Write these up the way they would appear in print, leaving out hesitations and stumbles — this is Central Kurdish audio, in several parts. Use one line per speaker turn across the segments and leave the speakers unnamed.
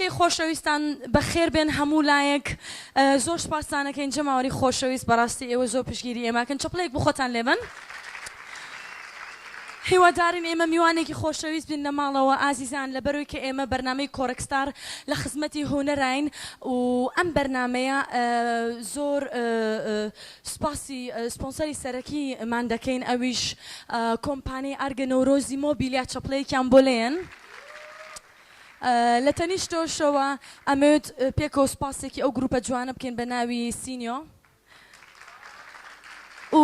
ئۆکەی خۆشەویستان بەخێر بێن هەموو لایەک زۆر سوپاستان ئەکەین جەماوەری خۆشەویست بەڕاستی ئێوە زۆر پشتگیری ئێمەکەن چەپڵەیەک بۆ خۆتان لێبەن هیوادارین ئێمە میوانێکی خۆشەویست بین لە ماڵەوە ئازیزان لەبەرەوەی کە ئێمە بەرنامەی کۆڕەک ستار لە خزمەتی هونەراین و ئەم بەرنامەیە زۆر سوپاسی سپۆنسەری سەرەکی مان دەکەین ئەویش کۆمپانیای ئارگە نەورۆزی مۆبیلیا چەپڵەیەکیان بۆ لێن. لە تەنیشتۆشەوە ئەمەوێت پێکەوە سوپاسێکی ئەو گروپە جوانە بکەین بە ناوی سینیۆ و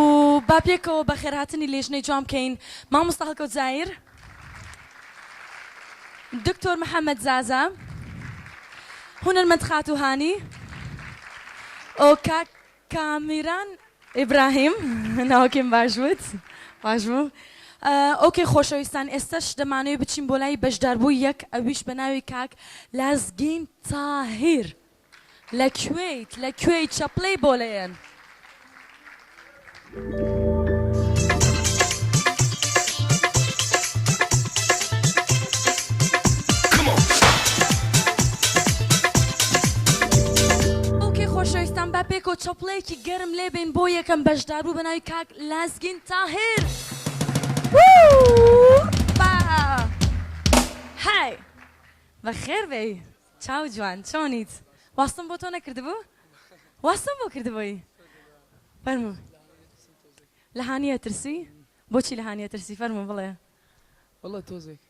با پێکەوە بەخێرهاتنی لێژنەی جوان بکەین مامۆستا هەڵکەوت زایر، دکتۆر محەمەد زازا، هونەرمەند خاتوو هانی و کاک کامیران ئیبراهیم ناوەکەیم باش وت باش بوو ئۆکەی خۆشەویستان ئێستەش دەمانەوێ بچین بۆ لای بەشداربووی یەک ئەویش بە ناوی کاک لازگین تاهیر لە کوێیت لە کوێی چەپلەی بۆ لێن. ئۆکەی خۆشەویستان با پێکەوە چەپڵەیەکی گەرم لێبەین بۆ یەکەم بەشداربوو بە ناوی کاک لازگین تاهیر. وووپا های بەخێر بێی چاو جوان چۆنیت واستم بۆ تۆ نەکردبوو واستم بۆ کردبووی فەرموو لە هانیە ترسی بۆچی لە هانیە ترسی فەرموو بڵێ
وەڵا تۆزێک.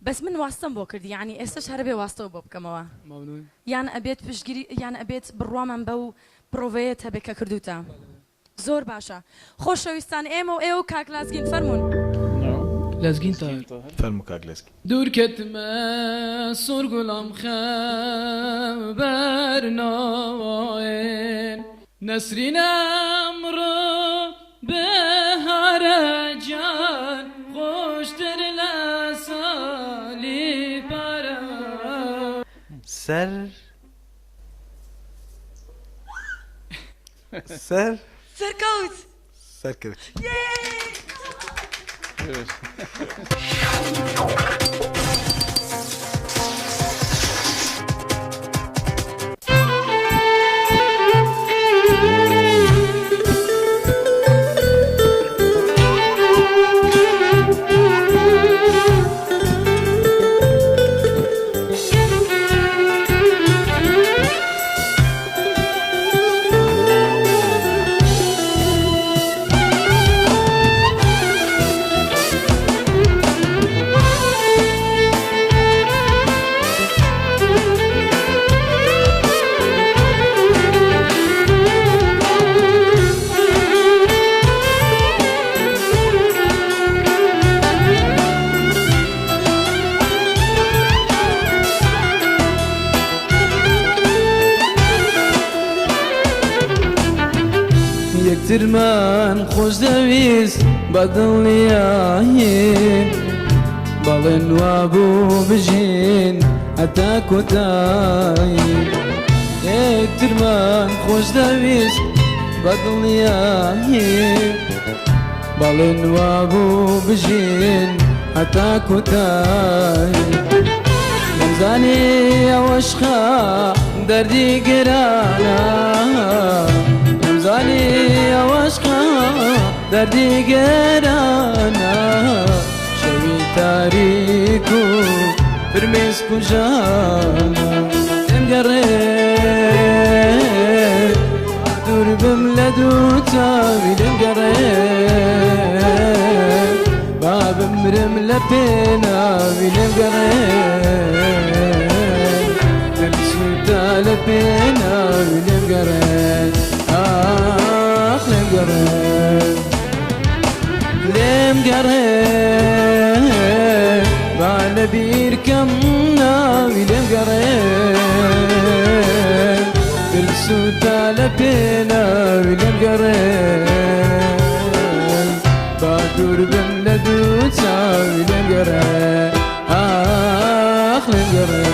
بەس من واستەم بۆ کردی یانی ئێستەش هەر ئەبێ واستەو بۆ بکەمەوە
مەمنون.
یان ئەبێت پشتگیری یان ئەبێت بڕوامان بەو پڕۆڤەیەت هەبێ کە کردوتە زۆر باشە خۆشەویستان ئێمە و ئێوە و کاک لازگین فەرموون.
لەزگین تاهر.
فەرموو کاک لەزگین.
دوور کەتمە سۆر گوڵام خەبەر ناوێن. نەسرین ئەمڕۆ بەهارە جان خۆشتر لە ساڵی پارە.
سەر سەر
سەرکەوت.
سەرکەوتی.
یەکترمان خۆش دەویست بە دڵنیایی بەڵێن وابوو بژین هەتا کۆتایی یەکترمان خۆش دەویست بە دڵنیایی بەڵێن وابوو بژین هەتا کۆتایی نەمزانی ئەوەشخە دەردی گرانە نەمزانی ئەوەشخە دەردی گرانە شەوی تاریک و فرمێسک و ژانە لێم گەڕێ دوور بم لە دوو چاوی لێم گەڕێ با بمرم لە پێناوی لێم گەڕێ دل سووتا لە پێناوی لێم گەڕێ ئاخ لێم گەڕێ لێم گەڕێ با لە بیر کەم ناوی لێم گەڕێ دل سووتا لە پێناوی لێم گەڕێ با دوور بم لە دوو چاوی لێم گەڕێ ئاخ لێم گەڕێ.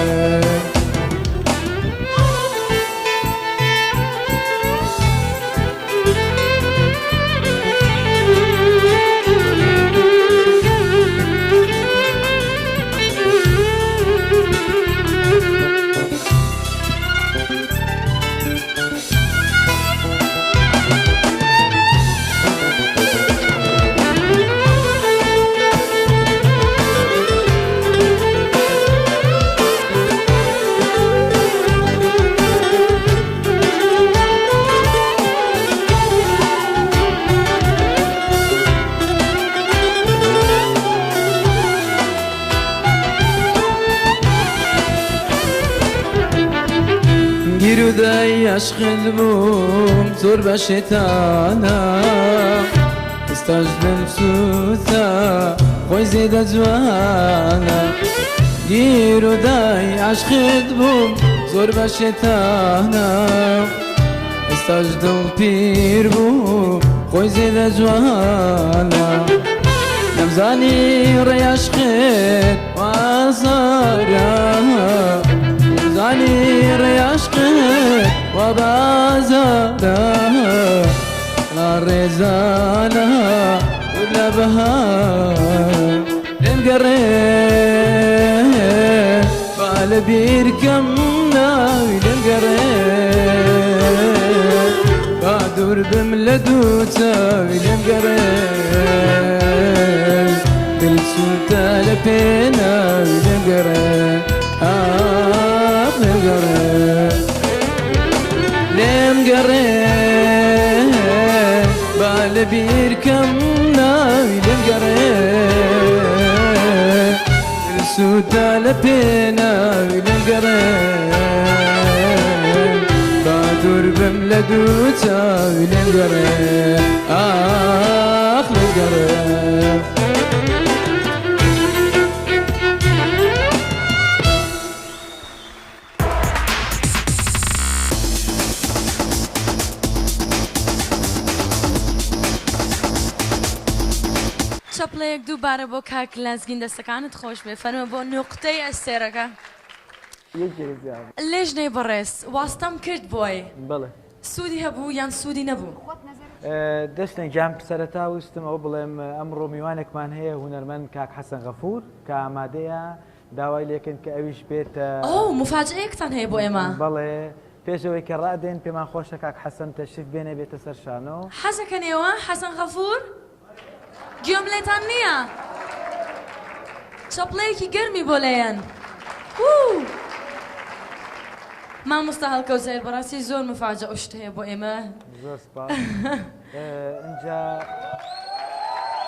عەشقت بووم زۆر بە شێتانە ئێستاش دڵم سووتا خۆی زێدە جوانە گیرۆدای عەشقت بووم زۆر بە شێتانە ئێستاش دڵ پیر بوو خۆی زێدە جوانە نەمزانی ڕێی عەشقت وازارە نەمزانی ڕێی عەشقت وا بازارە لا ڕێزانە دوور لە بەهار لێم گەڕێ با لە بیر کەم ناوی لێم گەڕێ با دوور بم لە دوو چاوی لێم گەڕێ دل سووتە لە پێناوی لێم گەڕێ ئاخ لێم گەڕێ لێم گەڕێ با لە بیر کەم ناوی لێم گەڕێ دل سووتە لە پێناوی لێم گەڕێ با دوور بم لە دوو چاوی لێم گەڕێ ئاخ لێم گەڕێ.
چەپڵەیەک دووبارە بۆ کاک لەزگین دەستەکانت خۆش بێ فەرموو بۆ نوقتەی ئەستێرەکە. لیژنەی بەڕێز واستەم کرد بۆی.
بەڵێ.
سوودی هەبوو یان سوودی نەبوو؟
دەشتێن گیان سەرەتا ویستم ئەوە بڵێم ئەمڕۆ میوانێکمان هەیە هونەرمەند کاک حەسەن غەفور کە ئامادەیە داوای لێکەین کە ئەویش بێتە
ئۆو موفاجئەیەکتان هەیە بۆ ئێمە.
بەڵێ پێش ئەوەی کە ڕادێن پێمان خۆشە کاک حەسەن تەشریف بێنێ بێتە سەر شانۆ.
حەزەکەن ئێوە حەسەن غەفور؟ گوێم لێتان نییە. چەپڵەیەکی گەرمی بۆ لێیەن. وو. مامۆستا هەڵکەوت زاهیر بەڕاستی زۆر مفاجە و شت هەیە بۆ ئێمە.
زۆر سپاس. ئینجا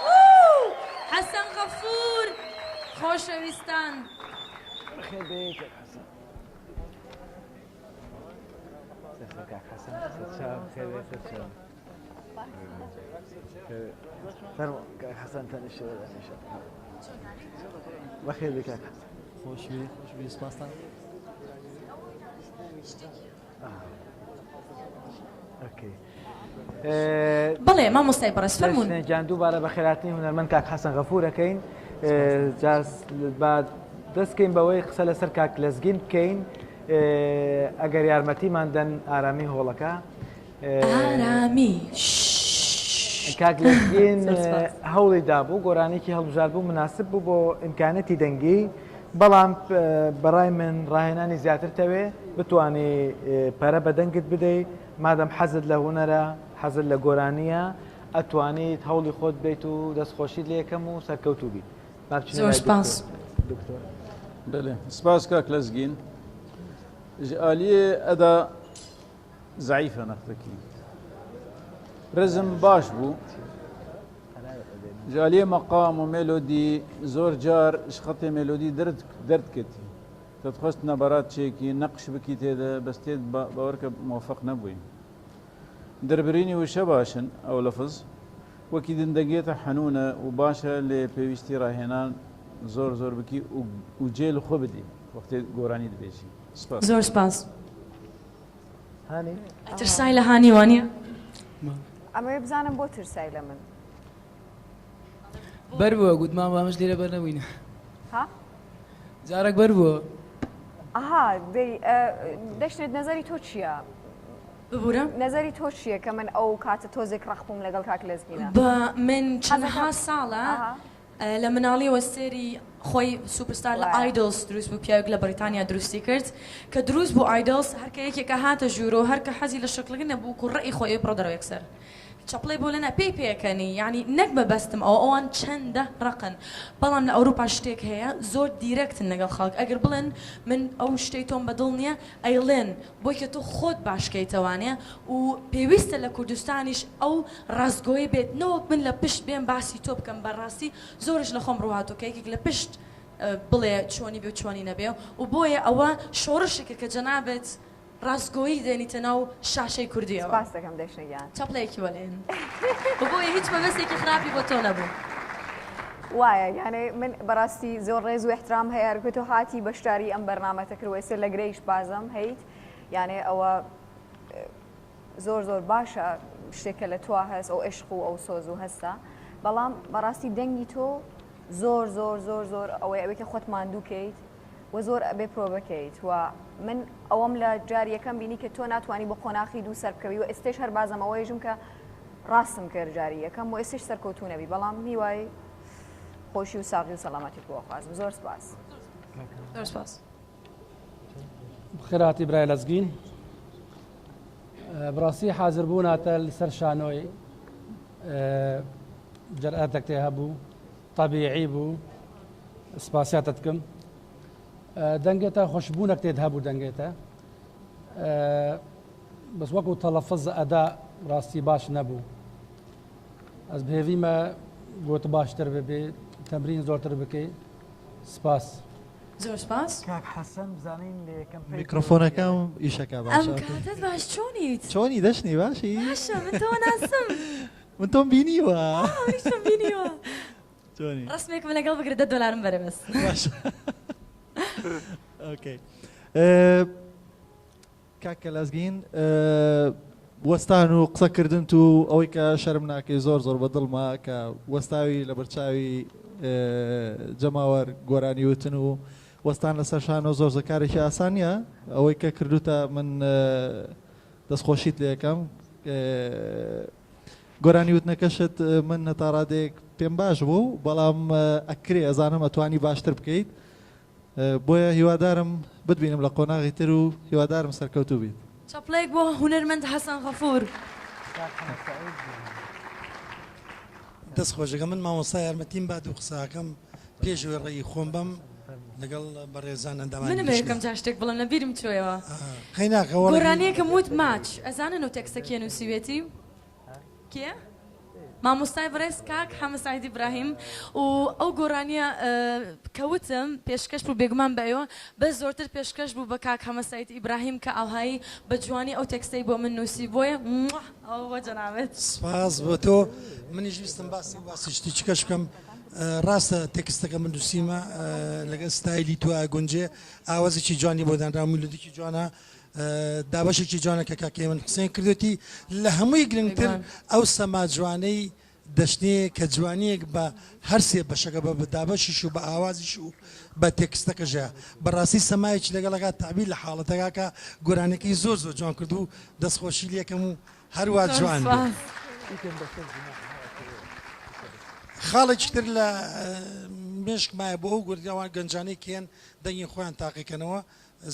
وو. حەسەن غەفور خۆشەویستان.
بەخێر بێی کاک حەسەن. سەر کاک حەسەن سەرچاو خێر بێ سەرچاو. فەرموو کاک حەسەن تەنیشە دانیشە. بەخێر بێی کاک حەسەن.
خۆش بێ خۆش بێ سپاستان.
ئۆکەی.
بەڵێ مامۆستای بەڕێز فەرموون.
دەشنێ گیان دووبارە بەخێرهاتنی هونەرمەند کاک حەسەن غەفور ئەکەین. جا با دەست کەین بەوەی قسە لەسەر کاک لەزگین بکەین. ئەگەر یارمەتیمان دەن ئارامی هۆڵەکە.
ئارامی
کاک لەزگین هەوڵی دابوو گۆرانیکی هەڵبژارد بوو مناسب بوو بۆ ئیمکانەتی دەنگی بەڵام بەڕای من ڕاهێنانی زیاتر تەوێ بتانی پەرە بە دەنگت بدەی مادەم حەزت لە هونەرە حەزت لە گۆرانیە ئەتوانیت هەوڵی خۆت بیت و دەستخۆشیت لەکەم و سەرکەوتوو بیت.
زۆر سپاس.
دکتۆر.
بەێ سپاس کاک لەزگین ji aliyê eda زەعیفە نەختەکی ڕزم باش بوو ji aliyê مەقام و مێلۆدی زۆر جار ji خەتێ مێلۆدی دەردکەتی تەتخواست نەبەرات چێکی نەقش بکی تێدە بەس تێت باوەرکە موفق نەبووین دەربرینی وشە باشن ئەو لەفز وەکی دندەگێتە حەنونە و باشە لێ پێویستی ڕاهێنان زۆر زۆر بکی و جێ لە خۆ بدی وەختێ گۆرانی دەبێژی. سپاس.
زۆر سپاس.
هانی
ترسای لە هانی وانە؟
ئەمەوێ بزانم بۆ ترسای لە من.
بەر بووە گوتمان بامش لێرە بەر نەبووینە.
ها؟
جارێک بەر بووە.
ئەها دەی دەشنێت نەزەری تۆ چییە؟
ببورە؟
نەزەری تۆ چییە کە من ئەو کاتە تۆزێک ڕەق بووم لەگەڵ کاک لەزگینە؟
بە من چەندەها ساڵە لە مناڵیەوە سێری خۆی سوپرستار لە ئایدڵس دروست بوو پیاوێک لە بەریتانیا دروستی کرد کە دروست بوو ئایدڵس هەرکە یەکێکە هاتە ژوورۆ هەرکە حەزی لە شکڵەکە نەبوو کوڕی خۆی بڕە دەرەوە یەکسەر چەپڵەی بۆ لێنا پێی پێکەنی یانی نەک مەبەستم ئەوە ئەوان چەندە ڕەقن بەڵام لە ئەوروپا شتێک هەیە زۆر دیرەکتن لەگەڵ خەڵک ئەگەر بڵێن من ئەو شتەی تۆم بەدڵ نییە ئەیڵێن بۆی کە تۆ خۆت باش کەیتەوانێ و پێویستە لە کوردستانیش ئەو ڕاستگۆیە بێت نەوەک من لە پشت بێم باسی تۆ بکەم بەڕاستی زۆرش لە خۆم ڕوهاتوو کە یەکێک لە پشت بڵێ چۆنی بێ و چۆنی نەبێ و بۆیە ئەوە شۆڕشێکە کە جەنابت. ڕاستگۆیی دێنیتە ناو شاشەی کوردیەوە.
سپاست دەکەم دەشنە گیان.
چەپڵەیەکی بۆ لێن و بۆیە هیچ مەبەستێکی خراپی بۆ تۆ نەبوو.
وایە یانێ من بەڕاستی زۆر ڕێز و ئیحترام هەیە هەرکە تۆ هاتی بەشداری ئەم بەرنامەتە کرد و ئێستا لە گرەیش بازم هەیت یانێ ئەوە زۆر زۆر باشە شتێکە لە تۆ هەست ئەو عشق و ئەو سۆز و هەستە بەڵام بەڕاستی دەنگی تۆ زۆر زۆر زۆر زۆر ئەوەی ئەوەی کە خۆت ماندوو کەیت و زۆر ئەبێ پرۆبەکەیت و من ئەوەم لە جار یەکەم بینی کە تۆ ناتوانانی بۆ قۆناخی دوو سەر بکەوی و ئێستێش هەر بازم ئەوەیژم کە ڕاستم کرد جاری یەکەم و ئێستش سەرکەوتوو نەبی بەڵام هیوای خۆشی و ساغی و سەلامەتی بۆ خوازم زۆر سپاس.
زۆر سپاس.
بخێرهاتی برای لەزگین بڕاستی حازربووناتە لەسەر شانۆی جەرئەتێک تێ هەبوو تەبیعی بوو سپاسیاتە دکەم دەنگێتە خۆشببوونەک تێت هەبوو دەنگێتە بەس وەکو تەلەفز ئەدا ڕاستی باش نەبوو ئەس بهێویمە گۆت باشتر ببێ تەمرین زۆرتر بکەی سپاس.
زۆر سپاس.
کاک حەسەن بزانین لە یەکەم پەیڤ
میکرۆفۆنەکەم ئیشەکە
ئەم
باشە
کاتەت باش چۆنیت؟
چۆنی دەشنی باشی؟
باشە من تۆ ناسم.
من تۆم بینیوە.
منیشم بینیوە.
چۆنی؟
ڕسمێکم لەگەڵ بگرە دە دۆلارم بەرە بەس.
باشە okay کاکە لەزگین وەستان و قسەکردنت و ئەوەی کە شەرم ناکەی زۆر زۆر بە دڵمە کە وەستاوی لە بەرچاوی جەماوەر گۆرانی وتن و وەستان لەسەر شانۆ زۆر زۆر کارێکی ئاسان نییە ئەوەی کە کردوتە من دەستخۆشیت لێکەم گۆرانی وتنەکەشت من هەتا ڕادەیەک پێم باش بوو بەڵام ئەکرێ ئەزانم ئەتوانی باشتر بکەیت بۆیە هیوادارم بتبینم لە قۆناغی تر و هیوادارم سەرکەوتوو بیت.
چەپڵەیەک بۆ هونەرمەند حەسەن غەفور.
دەست خۆش ئەگەر من مامۆستا یارمەتیم با دوو قسەکەم پێش ئەوەی ڕێی خۆم بەم لەگەڵ بەڕێزان ئەندامانی
منم
لیژنە.
یەکەم جار شتێک بڵێم لە بیرم چۆیەوە.
قەیناکە وەڵا.
گۆرانیەکم وت ماچ ئەزانن ئەو تێکستە کێ نووسیوێتی؟ کێ؟ مامۆستای بەڕێز کاک حەمە سەعید ئیبراهیم و ئەو گۆرانیە کە وتم پێشکەش بوو بێگومان بە ئێوە بەس زۆرتر پێشکەش بوو بە کاک حەمە سەعید ئیبراهیم کە ئاوهایی بە جوانی ئەو تێکستەی بۆ من نووسی بۆیە موا ئەوە بۆ جەنابت.
سپاس بۆ تۆ منیش ویستم باسی باسی شتی چکەش بکەم ڕاستە تێکستەکە من نووسیمە لەگەڵ ستایلی تۆ ئەگونجێ ئاوازێکی جوانی بۆ دانرا میلۆدیکی جوانە دابەشێکی جوانە کە کاک هێمن حوسێن کردوێتی لە هەمووی گرنگتر ئەو سەما جوانەی دەشنێ کە جوانیەک بە هەرسێ بەشەکە بە دابەشیش و بە ئاوازیش و بە تێکستەکەشە بەڕاستی سەمایەکی لەگەڵەکە تەعبیر لە حاڵەتەکە کە گۆرانیەکەی زۆر زۆر جوان کرد و دەستخۆشی لێکەم و هەروا جوان بێت. خاڵێکی تر لە مێشکمایە بۆ ئەو گوردیاوان گەنجانەی کێن دەنگی خۆیان تاقیکەنەوە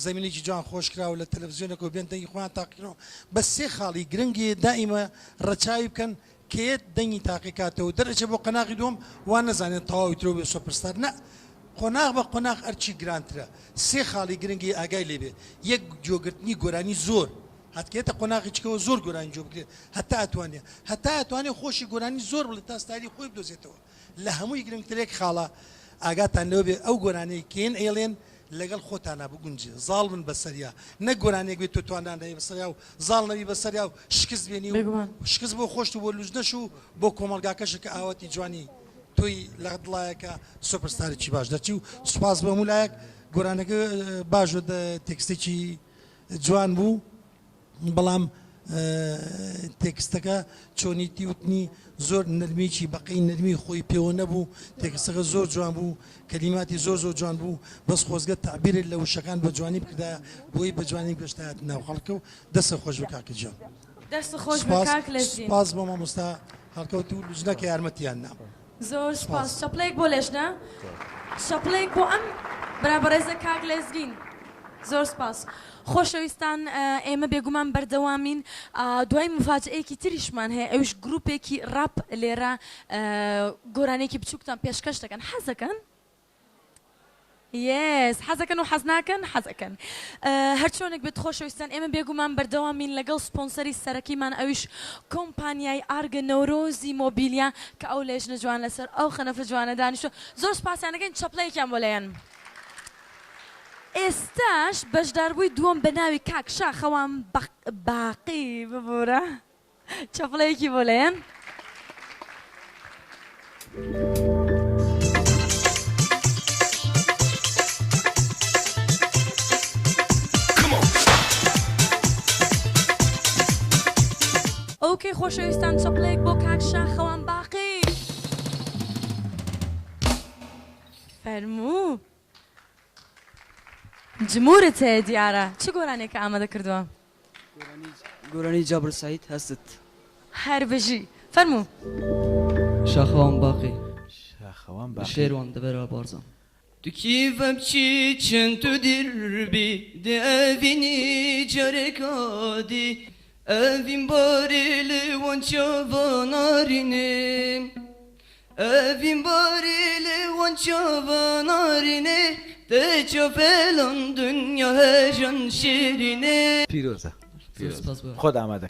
زەمینێکی جوان خۆش کراوە لە تەلەفزیۆنێکەوە بێن دەنگی خۆیان تاقیکەنەوە بەس سێ خاڵی گرنگی دائیمە ڕەچاوی بکەن کە یەت دەنگی تاقیکاتەوە دەرئەچێ بۆ قەناغی دووەم وا نەزانێت تەواوی ترەوە بێ سۆپرستار نا قۆناغ بە قۆناغ ئەرکی گرانترە سێ خاڵی گرنگی ئاگای لێ بێ یەک گوێگرتنی گۆرانی زۆر هەتکێتە قۆناغی چکەوە زۆر گۆرانی گوێ بگرێت هەتا ئەتوانێ هەتا ئەتوانێ خۆشی گۆرانی زۆر بڵێ تا ستایلی خۆی بدۆزێتەوە لە هەمووی گرنگتر یەک خاڵە ئاگاتان لەوە بێ ئەو گۆرانیەی کێن ئەیڵێن لەگەڵ خۆتانا بگونجێ زاڵ بن بەسەریا نەک گۆرانیەک بێ تۆ توانا نەبی بەسەریا و زاڵ نەبی بەسەریا و شکست بێنی و
بێگومان.
شکست بۆ خۆشت و بۆ لوجنەش و بۆ کۆمەڵگاکەشە کە ئاواتی جوانی تۆی لە دڵایە کە سۆپەرستارێکی باش دەرچی و سوپاس بۆ هەموو لایەک گۆرانەکە باش و تێکستێکی جوان بوو. بەڵام تێکستەکە چۆنیتی وتنی زۆر نەرمیی بەقەی نەرمی خۆی پێوە نەبوو تێکستەکە زۆر جوان بوو کەلیماتی زۆر زۆر جوان بوو بەس خۆزگە تەعبیرت لە وشەکان بە جوانی بکردایە بۆی بە جوانی گەشتایەت ناو خەڵکە و دەستت خۆش بێ کاکە گیان.
دەست خۆش بێ
سوپاس
کاک لەزگین.
سوپاس بۆ مامۆستا هەڵکەوت و لوجنە کە یارمەتیان نام.
زۆر سوپاس.
سوپاس.
چەپڵەیەک بۆ لێژنە. چەپڵەیەک بۆ ئەم برا بەڕێزە کاک لەزگین. زۆر سوپاس. خۆشەویستان ئێمە بێگومان بەردەوامین دوای موفاجەئەیەکی تریشمان هەیە ئەویش گروپێکی ڕاپ لێرە گۆرانیەکی بچوکتان پێشکەش دەکەن حەزەکەن؟ yes حەزەکەن و حەز ناکەن حەزەکەن هەرچۆنێک بێت خۆشەویستان ئێمە بێگومان بەردەوامین لەگەڵ سپۆنسەری سەرەکیمان ئەویش کۆمپانیای ئارگە نەورۆزی مۆبیلیا کە ئەو لێژنە جوان لەسەر ئەو خەنەفە جوانە دانیشتوە زۆر سوپاسیان دەکەین چەپڵەیەکیان بۆ لێیەن. ئێستاش بەشداربووی دووەم بە ناوی کاک شاخەوان باقی ببورە چەپڵەیەکی بۆ لێن. ئۆکەی خۆشەویستان چەپڵەیەک بۆ کاک شاخەوان باقی. فەرموو. جمورت هەیە دیارە. چ گۆرانیەکە ئامادە کردووە؟
گۆرانی جابر سەعید هەستت.
هەر بژی. فەرموو.
شاخەوان باقی.
شاخەوان باقی.
شێروان دەڤەرا بارزان. Tu kî vebçî çend tu dirbî Di evînî careka dî Evîn barê li wan çava narînê Evîn barê li wan çava narînê Te çapelan dunya hejan şêrînê.
پیرۆزە پیرۆزە خۆت ئامادە.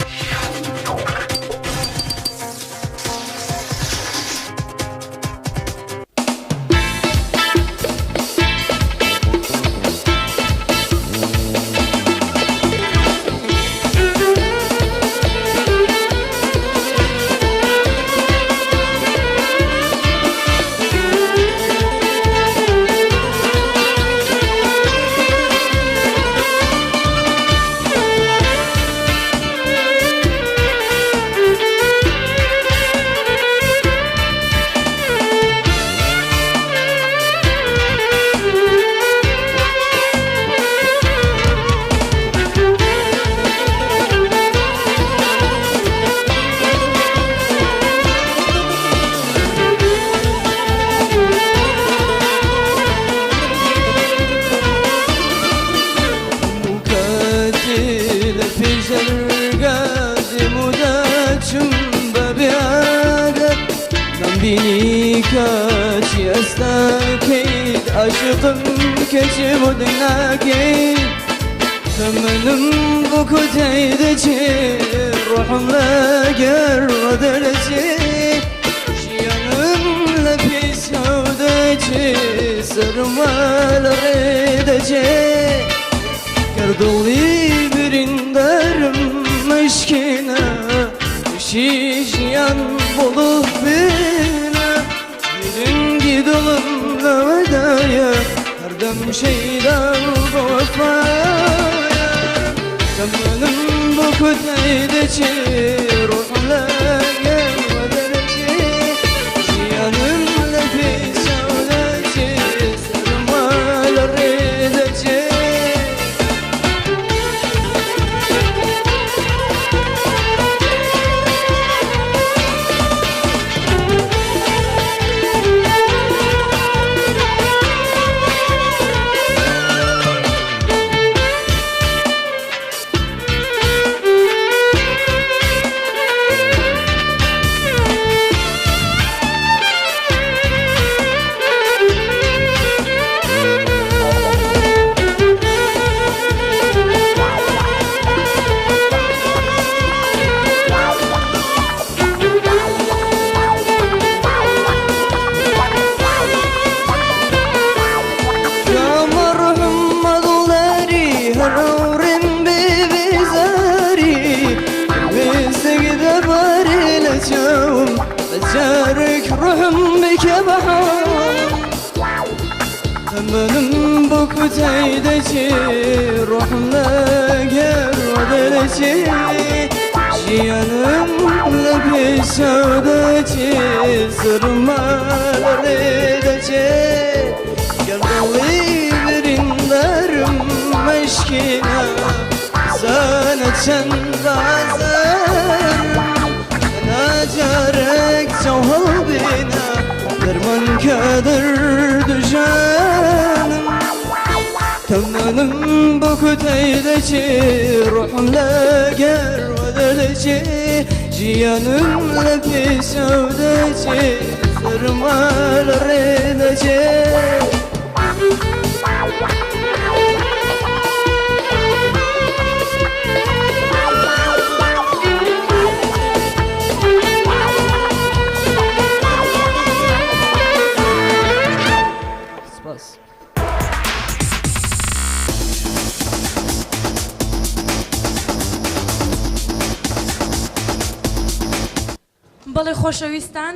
بەڵێ خۆشەویستان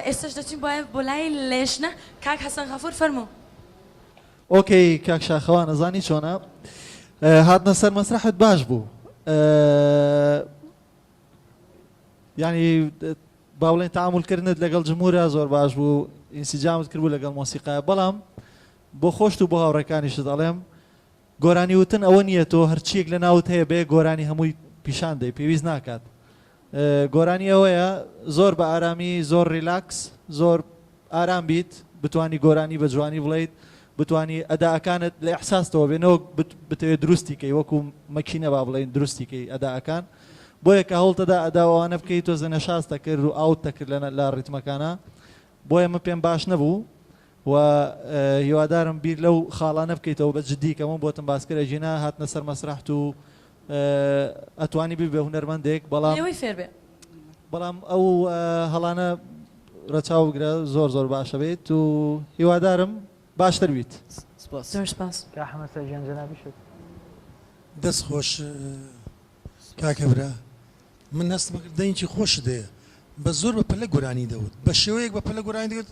ئێستاش دەچین بۆ بۆ لای لێژنە کاک حەسەن غەفور فەرموو.
okay کاک شاخەوان ئەزانی چۆنە هاتنە سەر مەسرەحت باش بوو یعنی با بڵێن تەعامول کردنت لەگەڵ جمهورا زۆر باش بوو ئینسجامت کرد بوو لەگەڵ مۆسیقا بەڵام بۆ خۆشت و بۆ هاوڕێکانیشت ئەڵێم گۆرانی وتن ئەوە نییە تۆ هەرچیەک لە ناوت هەیە بەیەک گۆرانی هەمووی پیشان دەی پێویست ناکات گۆرانی ئەوەیە زۆر بە ئارامی زۆر relax زۆر ئارام بیت بتانی گۆرانی بە جوانی بڵیت بتانی ئەداکانت لە ئیحساستەوە بێ نەوەک بتەوێت دروستی کەی وەکو مەکینە با بڵێین دروستی کەی ئەداکان بۆیە کە هەوڵتەدا ئەدا ئەوانە بکەیت تۆزە نەشاز دەکرد و ئاوت دەکرد لە ڕیتمەکانە بۆیە من پێم باش نەبوو و هیوادارم بیر لەو خاڵانە بکەیتەوە بە جدی کە من بۆتم باس کرد ئەگینا هاتنە سەر مەسرەحت و ئەتوانی ببی بە هونەرمەندێک بەڵام
لێوەی فێر بێ.
بەڵام ئەو هەڵانە ڕەچاو بگرە زۆر زۆر باشە بیت و هیوادارم باشتر بیت.
سپاس.
زۆر سپاس.
کاک حەمە سەرگیان جەنابیشت.
دەست خۆش کاکە برا. من هەستم ئەکرد دەنگی خۆشت هەیە بەس زۆر بە پەلە گۆرانی دەوت بە شێوەیەک بە پەلە گۆرانی دەگوت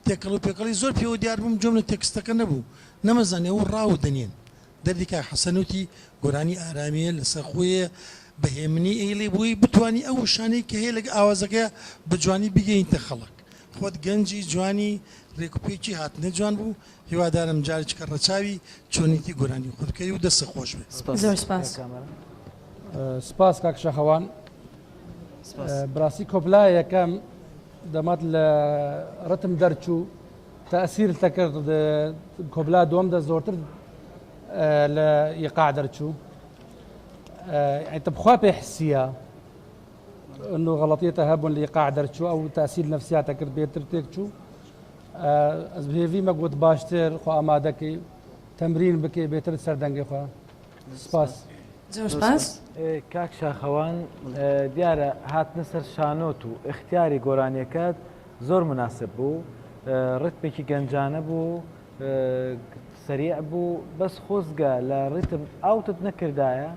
تێکەڵ و پێکەڵی زۆر پێوە دیار بووم گوێم لە تێکستەکە نەبوو نەمەزانی ئەوە ڕاو دەنێن دەردی کاک حەسەن وتی گۆرانی ئارامیە لەسەر خۆیە بە هێمنی ئەیڵێ بۆی بتوانی ئەو وشانەی کە هەیە لەگە ئاوازەکەیا بە جوانی بگەینتە خەڵک خۆت گەنجی جوانی ڕێک و پێکی هاتنە جوان بوو هیوادارم جارێکیکە ڕەچاوی چۆنیتی گۆرانی خۆت بکەی و دەستت خۆش بێت.
زۆر سپاس.
سپاس کاک شاخەوان بڕاستی کۆپلا یەکەم دەمات لە ڕتم دەرچوو تەسیر تەکرد کۆبلا دووەم دە زۆرتر لە ئیقاع دەرچوو تبخوا پێ حسیە انه غلطیتە هەبوون لە ئیقاع دەرچوو ئەو تاسیر نفسیاتە کرد بێتر تێک چوو ئەز هێڤی مەگوت باشتر خۆ ئامادەکەی تەمرین بکەی بێتر سەر دەنگی خۆ سپاس.
زۆر سپاس.
کاک شاخەوان دیارە هاتنە سەر شانۆت و ئیختیاری گۆرانیەکەت زۆر مناسب بوو ڕتمێکی گەنجانە بوو سەریع بوو بەس خۆزگە لە ڕیتم ئاوتت نەکردایە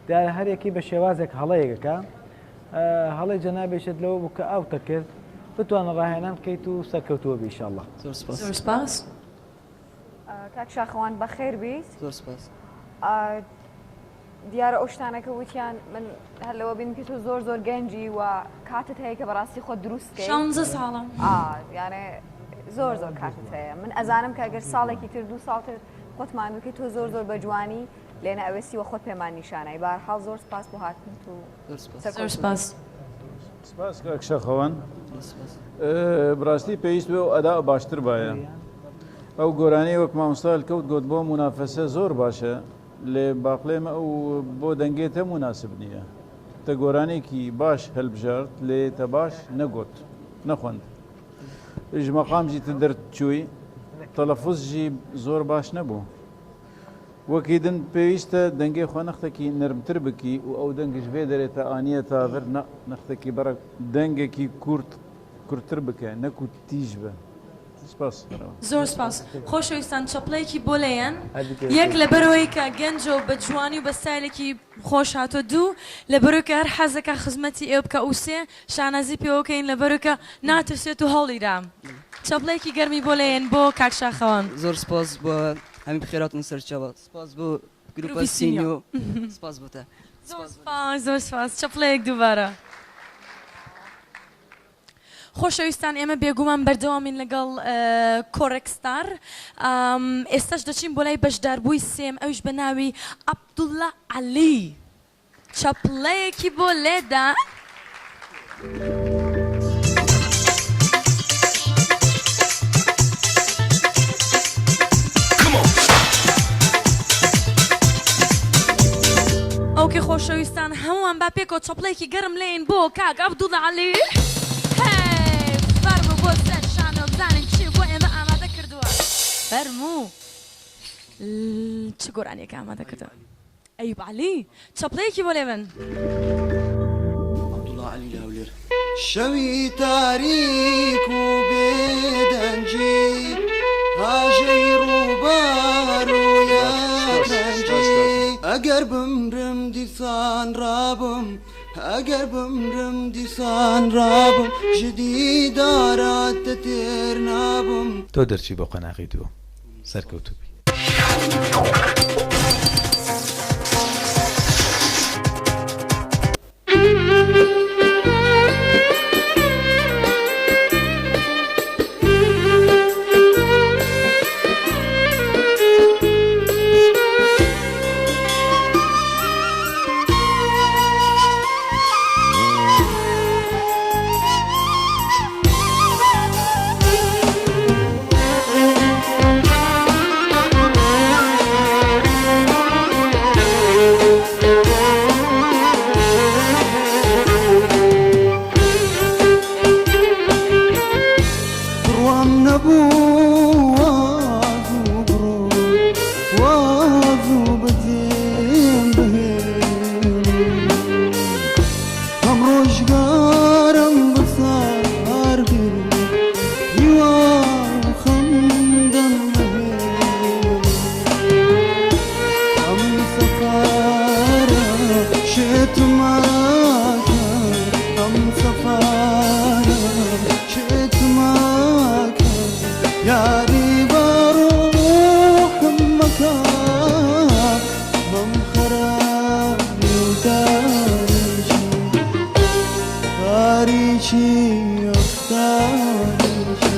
دیارە هەرێکی بە شێوازێک هەڵەیەکە هەڵەی جەنابیشت لەوە بوو کە ئاوتە کرد بتوانە ڕاهێنان بکەیت و سەرکەوتووە بی ئیشاڵڵا.
زۆر سپاس.
زۆر سپاس.
کاک شاخەوان بەخێر بیت.
زۆر سپاس.
دیارە ئەو شتانە کە وتیان من هەر لەوە بینم کە تۆ زۆر زۆر گەنجی و کاتت هەیە کە بەڕاستی خۆت دروست کەی.
شانزە ساڵم.
یانێ زۆر زۆر کاتت هەیە من ئەزانم کە ئەگەر ساڵێکی تر دوو ساڵ تر خۆت ماندوو کەی تۆ زۆر زۆر بە جوانی لێنە ئەوێسی وە خۆت پێمان نیشانای بەهەرحاڵ زۆر سپاس بۆ هاتنت و
زۆر سپاس.
سپاس کاک شاخەوان بڕاستی پێویست بێ و ئەدا باشتر بایە ئەو گۆرانی وەک مامۆستا کەوت گۆت بۆ مونافەسە زۆر باشە لێ باقلێمە ئەو بۆ دەنگێ تە موناسب نییە تە گۆرانێکی باش هەلبژارد لێ تە باش نەگۆت نەخوند ژ مەقام ژی تە دەرچووی تەلەفوز ژی زۆر باش نەبوو وەکی دن پێویستە دەنگێ خۆ نەختەکی نەرمتر بکی و ئەو دەنگش ڤێ دەرێ تە ئانیە تا ڤر نە نەختەکی بەڕە دەنگێکی کورت کورتتر بکە نەکو تیژ بە سپاس.
زۆر سپاس خۆشەویستان چەپڵەیەکی بۆ لێیەن یەک لەبەرئەوەی کە گەنجە و بە جوانی و بە ستایلێکی خۆش هاتووە دوو لەبەرئەوەی کە هەر حەزەکا خزمەتی ئێوە بکا و سێ شانازی پێوەکەین لەبەرئەوەی کە ناترسێت و هەوڵی دا چەپڵەیەکی گەرمی بۆ لێیەن بۆ کاک شاخەوان.
زۆر سپاس بۆ هەمی بخێراتن سەرچاوە سپاس بۆ گروپە سینیۆ سپاس بۆ تە.
زۆر سپاس زۆر سپاس چەپڵەیەک دووبارە. خۆشەویستان ئێمە بێگومان بەردەوامین لەگەڵ کۆڕێک ستار ئێستاش دەچین بۆ لای بەشداربووی سێم ئەویش بە ناوی عەبدوڵا عەلی. چەپڵەیەکی بۆ لێدا. okay خۆشەویستان هەمووان با پێکەوە چەپڵەیەکی گەرم لێین بۆ کاک عەبدوڵا عەلی. هەی فەرموو بۆ سەر شانۆ بزانین چی بۆ ئێمە ئامادە کردووە. فەرموو چ گۆرانیەکە ئامادە کردووە. ئەیوب عەلی چەپڵەیەکی بۆ لێبەن.
عەبدوڵا عەلی لە هەولێر.
شەوی تاریک و بێدەنگی هاژەی ڕووبار و یەکرەنگی ئەگەر بمرم دیسان ڕابم. ئەگەر بمرم دیسان ڕابم ژ دیدارات تە تێر نابم.
تۆ دەرچووی بۆ قۆناغی دووەم سەرکەوتوو بی.
بڕوام نەبوو وا زوو بڕۆی وا زوو بەجێم بهێڵی ئەم ڕۆژگارم بەسار بێ هیوا و خەندەم نەهێڵی ئەم سەفەرە شێتمەکە ئەم سەفەرە شێتمەکە یاری بە ڕۆحم مەکە مەمخەرە نێو تاریکی تاریکی ئەخ تاریکی.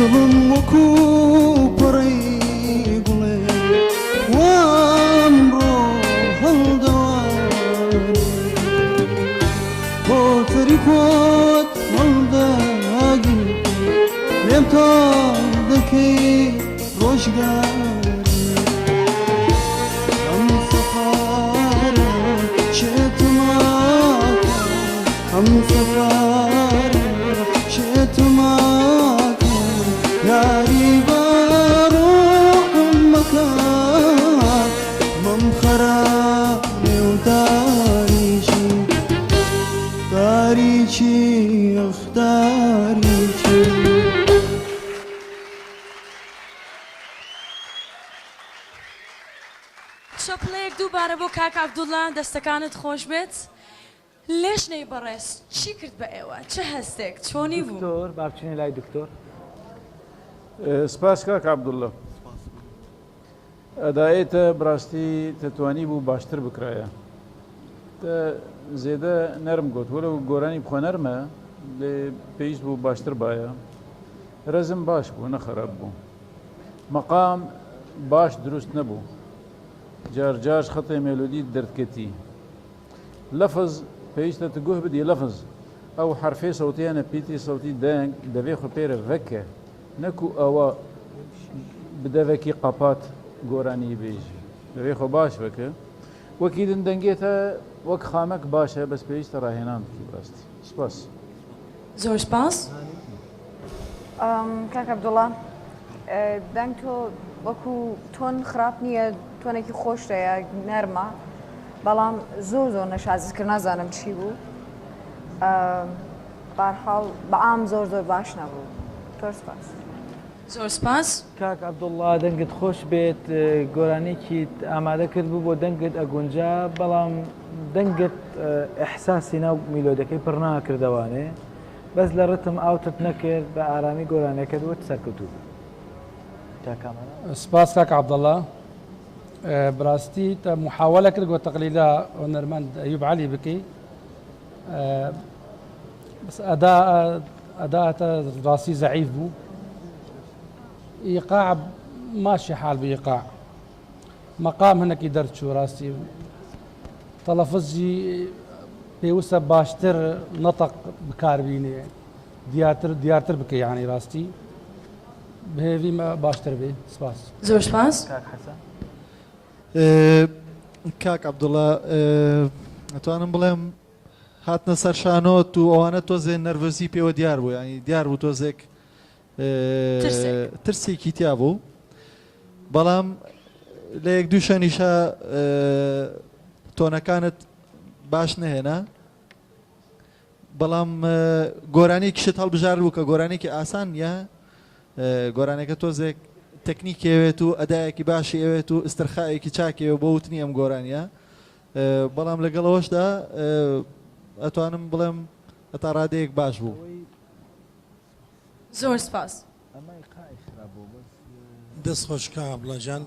دڵم وەکو پەڕەی گوڵێ وا ئەمڕۆ هەڵدەوارێ کۆتری خۆت هەڵدەگری لێم تاڵ دەکەی ڕۆژگارێ ئەم سەفەرە شێتمەکە ئەم سەفەرە شێتمەکە یاری بە ڕۆحم مەکە مەمخەرە نێو تاریکی تاریکی ئەخ تاریکی.
چەپڵەیەک دووبارە بۆ کاک عەبدوڵا دەستەکانت خۆش بێت لێژنەی بەڕێز چی کرد بە ئێوە چ هەستێک چۆنی بوو؟
دکتۆر با بچینە لای دکتۆر.
سپاس کاک عەبدوڵا. ئەدایێ تە براستی تە توانی بوو باشتر بکرایە تە زێدە نەرم گۆت وەلەو گۆرانی بخۆ نەرمە لێ پێویست بوو باشتر بایە رەزم باش بوو نە خەراب بوو مەقام باش دروست نەبوو جار جارش خەتێ مێلۆدی دەردکەتی لەفز پێویستە ت گوه بدی لەفز ئەو حەرفێ سەوتیانە پیتی سەوتی دەنگ دەڤێ خو پێرە ڤەکە نەکو ئەوە بدەڤەکی قەپات گۆرانی بێژی دەڤێ خۆ باش بکە وەکی دن دەنگێتە وەک خامەک باشە بەس پێویستە ڕاهێنان بکی بەڕاستی سپاس.
زۆر سپاس.
کاک عەبدوڵا دەنگ تۆ وەکو تۆن خراپ نییە تۆنێکی خۆش هەیە نەرمە بەڵام زۆر زۆر نەشازت کرد نازانم چی بوو بارحاڵ بەعام زۆر زۆر باش نەبوو زۆر سپاس.
زۆر سپاس.
کاک عەبدوڵڵا دەنگت خۆش بێت گۆرانیەکیت ئامادە کرد بوو بۆ دەنگت ئەگونجا بەڵام دەنگت ئیحساسی ناو میلۆدەکەی پڕ ناکردەوانێ بەس لە ڕتم ئاوتت نەکرد بە ئارامی گۆرانیەکەت وت سەرکەوتوو بی کاک کامەران.
سپاس کاک عەبدەڵا براستی تە محاولە کرد گۆ تەقلیدا هونەرمەند ئەیوب عەلی بکەی بس ئەدا ئەداتە ڕاستی زەعیف بوو ئیقاع ماشی حال بە ئیقاع مەقام هەنەکی دەرچوو ڕاستی تەلەفزی پێویستە باشتر نەتەق بکاربینێ دیارتر دیارتر بکە یعنی ڕاستی بهێویمە باشتر بێ سپاس
زۆر سپاس
کاک حەسەن.
کاک عەبدوڵا ئەتوانم بڵێم هاتنە سەر شانۆت و ئەوانە تۆزێ نەرڤۆزی پێوە دیار بوو یانی دیار بوو تۆزێک ترسێکی تیا بوو بەڵام لە یەک دوو شوێنیشە تۆنەکانت باش نەهێنا بەڵام گۆرانیەکیشت هەڵبژارد بوو کە گۆرانێکی ئاسان نییە گۆرانەکە تۆزێک تەکنیکی ئەوێت و ئەدایەکی باشی ئەوێت و ئیسترخایەکی چاکی ئەوێت بۆ وتنی ئەم گۆرانیە بەڵام لەگەڵ ئەوەشدا ئەتوانم بڵێم هەتا ڕادەیەک باش بوو.
زۆر سپاس.
دەست خۆش کاک عەبدوڵا گیان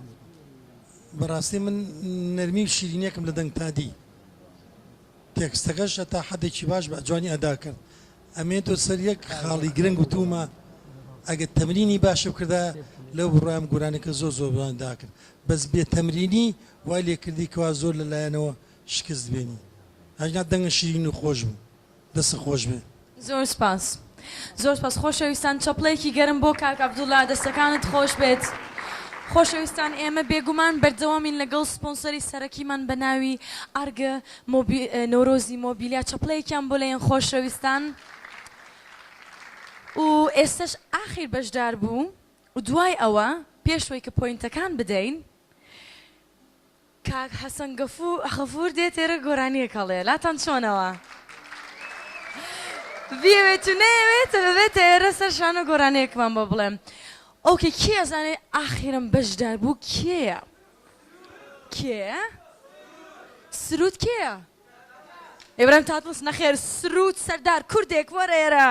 بەڕاستی من نەرمی و شیرینیەکم لە دەنگتا دی تێکستەکەش هەتا حەدێکی باش بە جوانی ئەدا کرد ئەمێنتەوە سەر یەک خاڵی گرنگ وتومە ئەگەر تەمرینی باش بکردایە لەو بڕوایم گۆرانیەکە زۆر زۆر جوان داکرد بەس بێ تەمرینی وای لێکردی کەوا زۆر لە لایەنەوە شکست بێنی ئەگینا دەنگە شیرین و خۆش بوو دەستت خۆش بێ.
زۆر سپاس زۆر سپاس خۆشەویستان چەپڵەیەکی گەرم بۆ کاک عەبدوڵا دەستەکانت خۆش بێت خۆشەویستان ئێمە بێگومان بەردەوامین لەگەڵ سپۆنسەری سەرەکیمان بە ناوی ئارگە مۆبی نەورۆزی مۆبیلیا چەپڵەیەکیان بۆ لێن خۆشەویستان و ئێستەش ئاخیر بەشدار بوو و دوای ئەوە پێش وەی کە point ەکان بدەین کاک حەسەن غەفور دێت ئێرە گۆرانیەک هەڵێ لاتان چۆنەوە بیەوێت و نەیەوێت ببێتە ئێرە سەر شانۆ گۆرانیەکمان بۆ بڵێم okay کێ ئەزانێ ئاخیرم بەشدار بوو کێیە کێ سرود کێیە ئیبراهیم تاتڵس نەخێر سرود سەردار کوردێک وەرە ئێرە.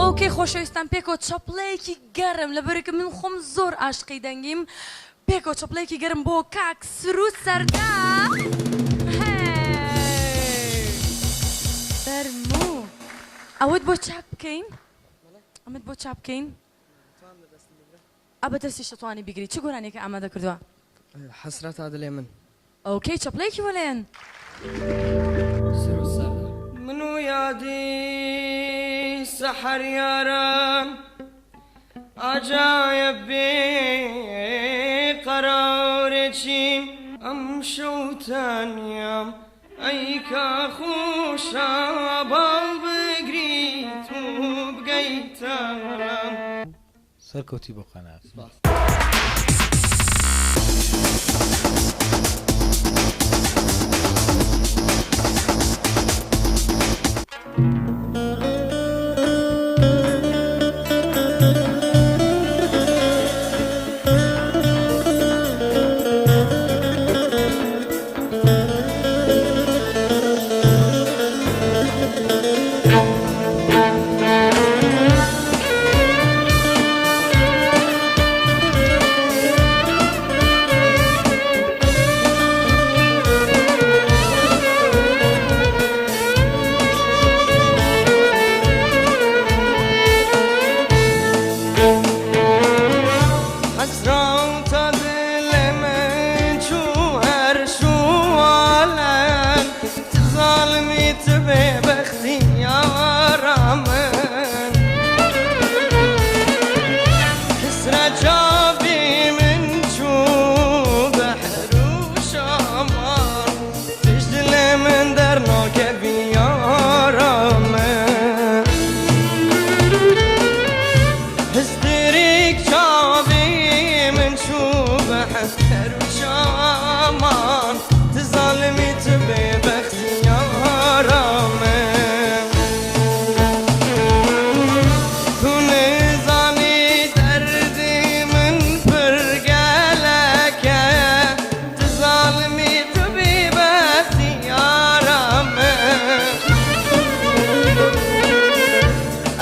okay خۆشەویستان پێکەوە چەپڵەیەکی گەرم لەبەرکە من خۆم زۆر ئاشقی دەنگیم پێکەوە چەپڵەیەکی گەرم بۆ کاک سرود سەردار هەی فەرموو ئەوەت بۆ چاک بکەین ئەمەت بۆ چاک بکەین ئە بە دەستیش دەتوانی بیگری چ گۆرانیەکە ئامادە کردووە؟
حەسرەتا دلێ من.
okay چەپڵەیەکی بۆ لێن.
سرود سەردار. من و یادی سەحەر یاران عەجایەب بێ قەرارێکیم ئەمشەو تەنیام ئەی کا خۆشە باڵ بگریت و بگەیتە لام.
سەرکەوتی بۆ قەناس.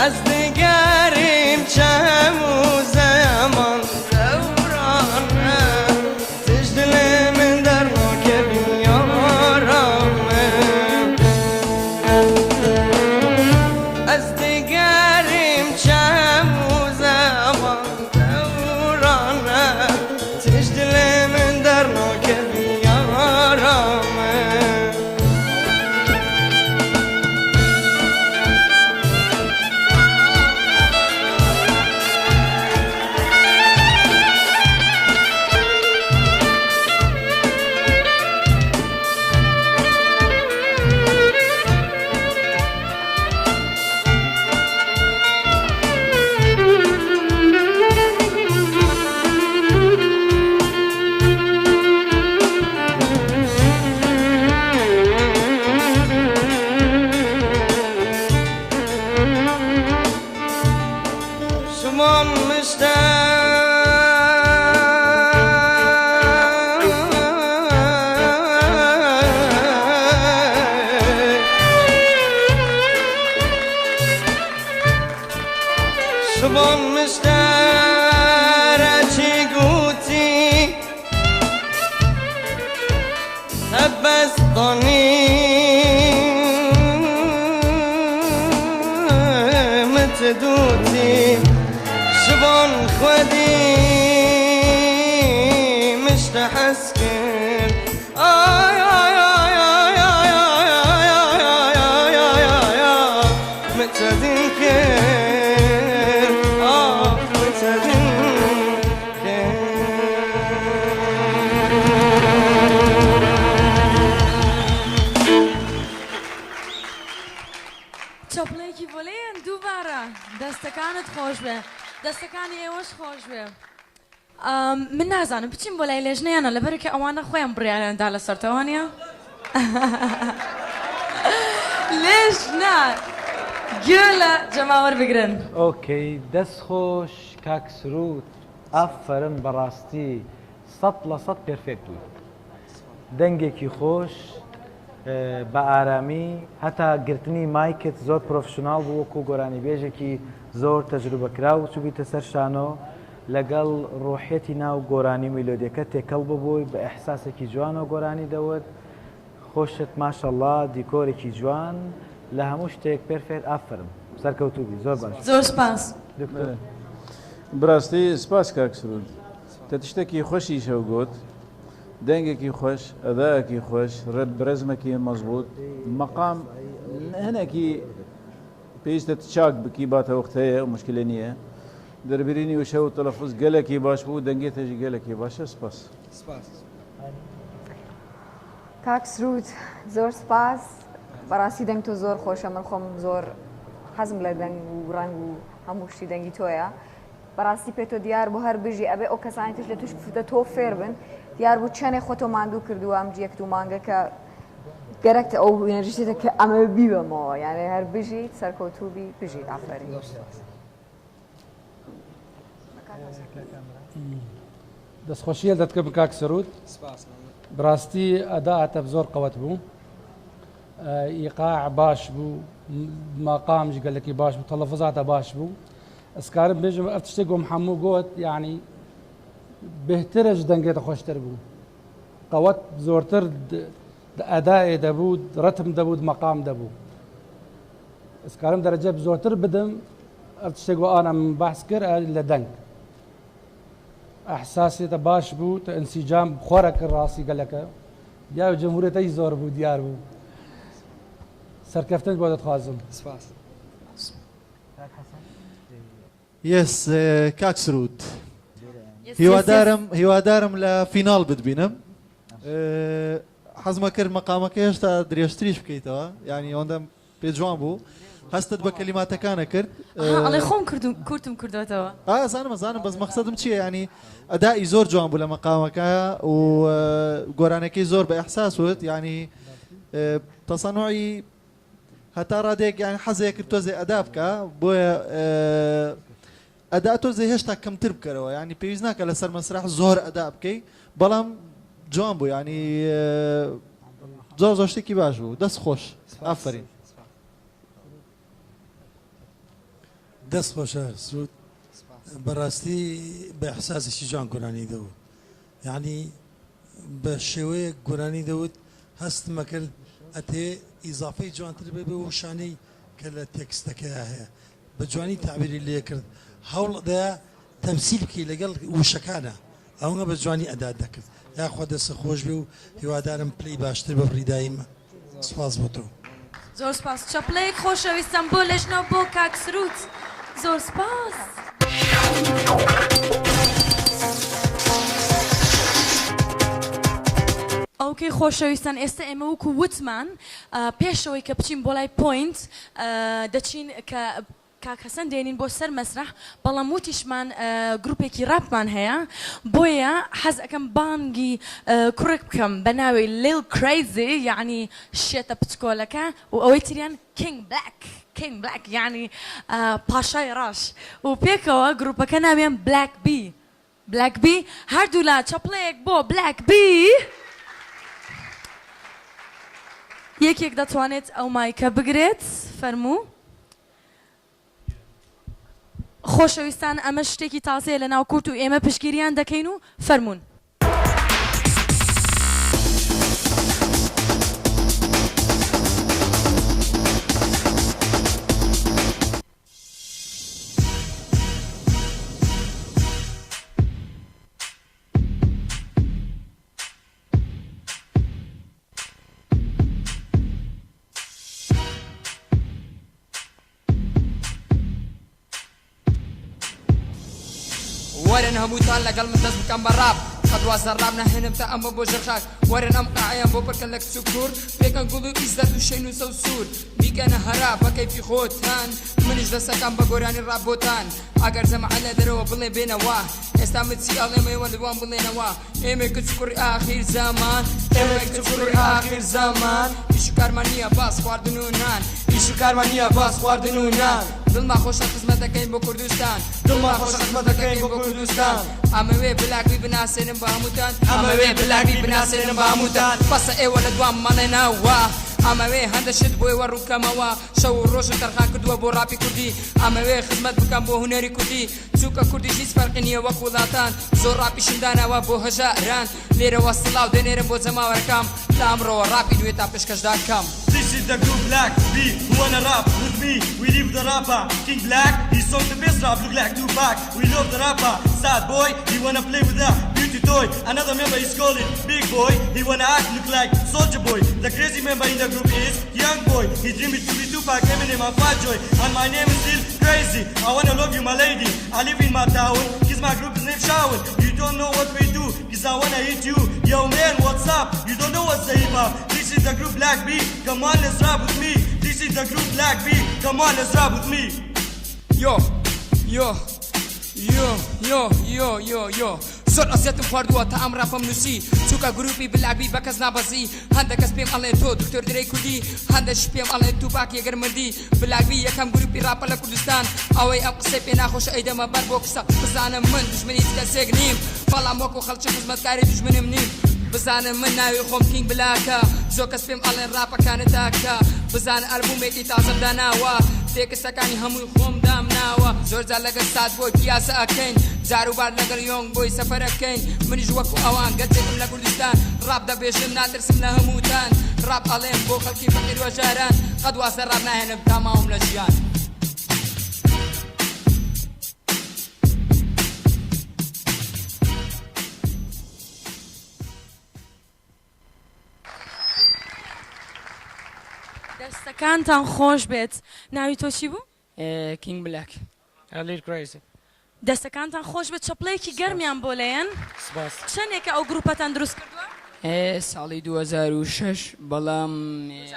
ئەز دگەریم چەم و زەمان. شبان مشترە چی گوتی هەبەستانی متدوتی شبان خودی مشت حس کرد آی آی آی آی آی آی آی آی آی آی آی آی متدین کرد آه متدین
چەپڵەیەکی بۆ لێن دووبارە دەستەکانت خۆش بێ دەستەکانی ئێوەش خۆش بێ من نازانم بچیم بۆ لای لێژنە یان نا لەبەرکە ئەوانە خۆیان بڕیاریان دا لەسەر تۆ وانیە لێژنە گوێ لە جەماوەر بگرن.
ئۆکەی دەست خۆش کاک سرود ئافەرم بەڕاستی 100% perfect بووی دەنگێکی خۆش بە ئارامی هەتا گرتنی مایکت زۆر professional بوو وەکو گۆرانیبێژێکی زۆر تەجروبەکراو چوبیتە سەر شانۆ لەگەڵ ڕۆحیەتی ناو گۆرانی و میلۆدیەکە تێکەڵ ببووی بە ئیحساسێکی جوانەوە گۆرانی دەوت خۆشت ماشەڵا دیکۆرێکی جوان لە هەموو شتێک perfect ئافەرم سەرکەوتوو بی زۆر باش
زۆر سپاس.
دکتۆر.
براستی سپاس کاک سرود تە تشتەکی خوەشیش هەو گۆت دەنگێکی خوەش ئەدایەکی خوەش رێزمەکی مەزبوط مەقام هەنێکی پێویستە چاک بکی باتە وەخت هەیە و مشکلە نییە دەربرینی وشە و تەلەفوز گەلەکی باش بوو دەنگێ تەژی گەلەکی باشە سپاس.
سپاس.
کاک سرود زۆر سپاس بەڕاستی دەنگ تۆ زۆر خۆشە من خۆم زۆر حەزم لە دەنگ و ڕەنگ و هەموو شتی دەنگی تۆیە بەڕاستی پێ تۆ دیار بوو هەر بژی ئەبێ ئەو کەسانی ترش لە توش لە تۆ فێر بن دیار بوو چەنێ خۆتۆ ماندوو کردووە ئەم یەک دوو مانگە کە گەرەکتە ئەو ئێنرژیتە کە ئەمە بیبەمەوە یانێ هەر بژیت سەرکەوتوو بی بژیت ئافەرین.
دەستخۆشیە دەتکەم کاک سرود بڕاستی ئەدا ئەتەب زۆر قەوەت بوو ئیقاع باش بوو مەقامش گەلەکی باش بوو تەلەفزاتە باش بوو ئەسکارم بێژم ئەف تشتێک گۆم حەموو گۆت یعنی بهترش دەنگێتە خۆشتر بوو قەوەت زۆرتر ئەدایێ دەبوو ڕەتم دەبوو مەقام دەبوو ئەسکارم دەرەجە زۆرتر بدم ئەف تشتێک گۆ ئانا من بەحس کرد لە دەنگ ئەحساسێتە باش بوو تە ئینسیجام خۆرە کرد ڕاستی گەلەکە دیار جمهوریەتەی زۆر بوو دیار بوو سەرکەفتن بۆ دەتخوازم.
سپاس.
yes کاک سرود هیوادارم هیوادارم لە final بتبینم حەزمە کرد مەقامەکە هێشتا درێژتریش بکەیتەوە یعنی ئەوەندە پێ جوان بوو هەستت بە کەلیماتەکانە کرد
ئەڵێ خۆم کردم کورتم کردوێتەوە
ئازانم ئەزانم بەس مەقسەدم چییە ینی ئەدائی زۆر جوان بوو لە مەقامەکە و گۆرانەکەی زۆر بە ئەحساس وت ینی تەسەنوعی هەتا ڕادەیەک یان حەزێ کرد تۆزێ ئەدا بکە بۆیە ئەدا تۆزێ هێشتا کەمتر بکەرەوە ینی پێویست ناکە لەسەر مەسرح زۆر ئەدا بکەی بەڵام جوان بوو ینی زۆر زۆر شتێکی باش بوو دەست خۆش ئافرین.
دەست خۆشە سرود بەڕاستی بە ئیحساسێکی جوان گۆرانی دەوت یعنی بە شێوەیەک گۆرانی دەوت هەستمەکرد ئەتێ ئیزافەی جوانتر بێ بەو وشانەی کە لە تێکستەکەیا هەیە بە جوانی تەعبیری لێ کرد هەوڵ دەیا تەمسیل بکەی لەگەڵ وشەکانا ئەوەنە بە جوانی ئەدات دەکرد یاخوا دەستت خۆش بێ و هیوادارم پلەی باشتر ببڕی دایمە سوپاس بۆ تۆ.
زۆر سوپاس چەپڵەیەک خۆشەویستم بۆ لێژنە و بۆ کاک سرود زۆر سوپاس. ئۆکەی خۆشەویستان ئێستا ئێمە وەکو وتمان پێشەوەی کە بچین بۆ لای point دەچین کە. کاک حەسەن دێنین بۆ سەر مەسرەح بەڵام وتیشمان گروپێکی ڕاپمان هەیە بۆیە حەز ئەکەم بانگی کوڕێک بکەم بە ناوی Lil Crazy یەعنی شێتە پچکۆلەکە و ئەوەی تریان King Black King Black یەعنی پاشای ڕەش و پێکەوە گروپەکە ناویان Black B Black B هەردوولا چەپڵەیەک بۆ Black B. یەکێک دەتوانێت ئەو مایکە بگرێت فەرموو. خۆشەویستان ئەمە شتێکی تازەیە لە ناو کورد و ئێمە پشتگیریان دەکەین و فەرموون.
وەرن هەمووتان لەگەڵ من دەست بکەن بە ڕاپ قەت واز لە ڕاپ ناهێنم تا ئەمە بۆ ژێر خاک وەرن ئەم قاعەیەم بۆ پڕکەن لە کچ و کوڕ پێکەن گوڵ و زەرد و شین و سەوز سوور بیکەنە هەرا بە کەیفی خۆتان منیش دەسەکەم بە گۆرانی ڕاپ بۆتان ئەگەر جەماعەت لە دەرەوە بڵێ بێنەوە ئێستا من چی ئەڵێم ئێوە لەوان بڵێنەوە ئێمەی کچ و کوڕی ئاخیر زەمان ئێمەی کچ و کوڕی ئاخیر زەمان ئیش و کارمان نییە باس خواردن و نان ئیش و کارمان نییە باس خواردن و نان دڵمان خۆشە خزمەت دەکەین بۆ کوردستان دڵمان خۆشە خزمەت دەکەین بۆ کوردستان ئەمەوێ Black B بناسێنم بە هەمووتان ئەمەوێ Black B بناسێنم بە هەمووتان بەسە ئێوە لە دوام مەڵێنەوە ئەمەوێ هەندە شت بۆ ئێوە ڕوونکەمەوە شەو و ڕۆژم تەرخان کردووە بۆ ڕاپی کوردی ئەمەوێ خزمەت بکەم بۆ هونەری کوردی چونکە کوردیش هیچ فەرقی نییە وەک وڵاتان زۆر ڕاپیشم داناوە بۆ هەژاران لێرەوە سڵاو دەنێرم بۆ جەماوەرەکەم لە ئەمڕۆوە ڕاپی نوێتان پێشکەش دەکەم.
This is the group Black B who wanna rap with me We leave the rapper King Black He song the best rap look like Tupac We love the rapper Sad boy He wanna play with the beauty toy Another member is calling Big boy He wanna act look like Soldier boy The crazy member in the group is Young boy He dream it to be Tupac Eminem and Fat Joy And my name is Lil Crazy I wanna love you my lady I live in my town Cause my group is named Shawn You don't know what we do Cause I wanna hit you Yo man what's up You don't know what's the hip hop This is the group Black B Come on let's rap with me This is the group Black B Come on let's rap with me
یۆ یۆ یۆ یۆ یۆ یۆ یۆ زۆر ئەزیەتم خواردووە تا ئەم ڕاپەم نووسی چونکە گروپی Black B بە کەس نابەزی هەندە کەس پێم ئەڵێن تۆ دکتۆر درەی کوردی هەندەش پێم ئەڵێن توپاک یەگەر مردی Black B یەکەم گروپی ڕاپە لە کوردستان ئەوەی ئەم قسەی پێ ناخۆشە ئەیدەمە بەر بۆکسە بزانم من دوژمنی هیچ کەسێک نیم بەڵام وەکو خەڵکی خزمەتکاری دوژمنم نیم بزانن من ناوی خۆم King Black ە زۆر کەس پێم ئەڵێن ڕاپەکانت تاکە بزانن ئەلبومێکی تازەم داناوە تێکستەکانی هەمووی خۆم دامناوە زۆر جار لەگەڵ Sad Boy پیاسە ئەکەین جاروبار لەگەڵ Young Boy سەفەر ئەکەین منیش وەکو ئەوان گەنجێکم لە کوردستان ڕاپ دەبێژم ناترسم لە هەمووتان ڕاپ ئەڵێم بۆ خەڵکی فەقیر و هەژاران قەت واز لە ڕاپ ناهێنم تا ماوم لە ژیان.
دەستەکانتان خۆش بێت ناوی تۆ چی بوو؟
King Black.
Lil Crazy.
دەستەکانتان خۆش بێت چەپڵەیەکی گەرمیان بۆ لێن.
سپاس.
چەندێکە ئەو گروپەتان دروست کردووە؟
ساڵی 2006 بەڵام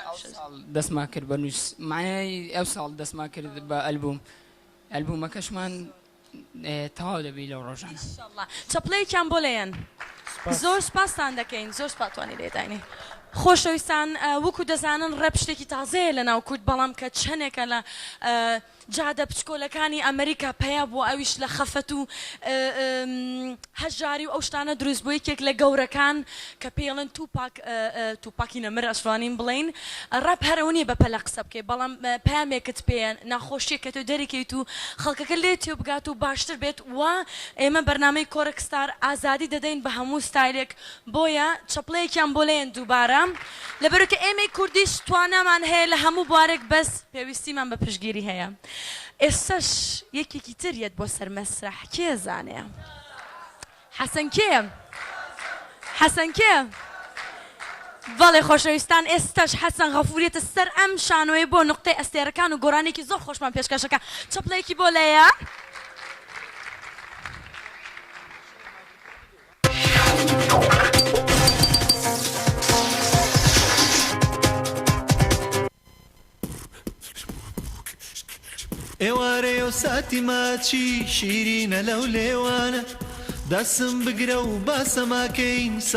ئەو ساڵ دەستمان کرد بە نووس معنای ئەو ساڵ دەستمان کرد بە ئەلبوم ئەلبومەکەشمان تەواو دەبی لەو ڕۆژانە.
ئینشەڵا چەپڵەیەکیان بۆ لێیەن. زۆر سوپاستان دەکەین زۆر سوپا توانی لێداینێ. خۆشەویستان وەکو دەزانن ڕەپ شتێکی تازەیە لە ناو کورد بەڵام کە چەنێکە لە جادە بچکۆلەکانی ئەمریکا پەیا بووە ئەویش لە خەفەت و هەژاری و ئەو شتانە دروست بووە یەکێک لە گەورەکان کە پێی ئەڵێن توپاک توپاکی نەمر ئەشتوانین بڵێین ڕەپ هەر ئەوە نییە بە پەلە قسە بکەی بەڵام پەیامێکت پێیە ناخۆشیەک کە تۆ دەریکەیت و خەڵکەکە لێت تێبگات و باشتر بێت و ئێمە بەرنامەی کۆرەک ستار ئازادی دەدەین بە هەموو ستایلێک بۆیە چەپڵەیەکیان بۆ لێن دووبارە لەبەرکە ئێمەی کوردیش توانامان هەیە لە هەموو بوارێک بەس پێویستیمان بە پشتگیری هەیە ئێستەش یەکێکی تر یەت بۆ سەر مەسرەح کێ زانێ حەسەن کێیە؟ حەسەن کێیە؟ بەڵێ خۆشەویستان ئێستاش حەسەن غەفور یەتە سەر ئەم شانۆیە بۆ نوقتەی ئەستێرەکان و گۆرانیەکی زۆر خۆشمان پێشکەش ئەکا چەپڵەیەکی بۆ لێیە.
ئێوارەی.
ساتی ماچی شیرینە لەو لێوانە دەسم بگرە و باسەماکەین.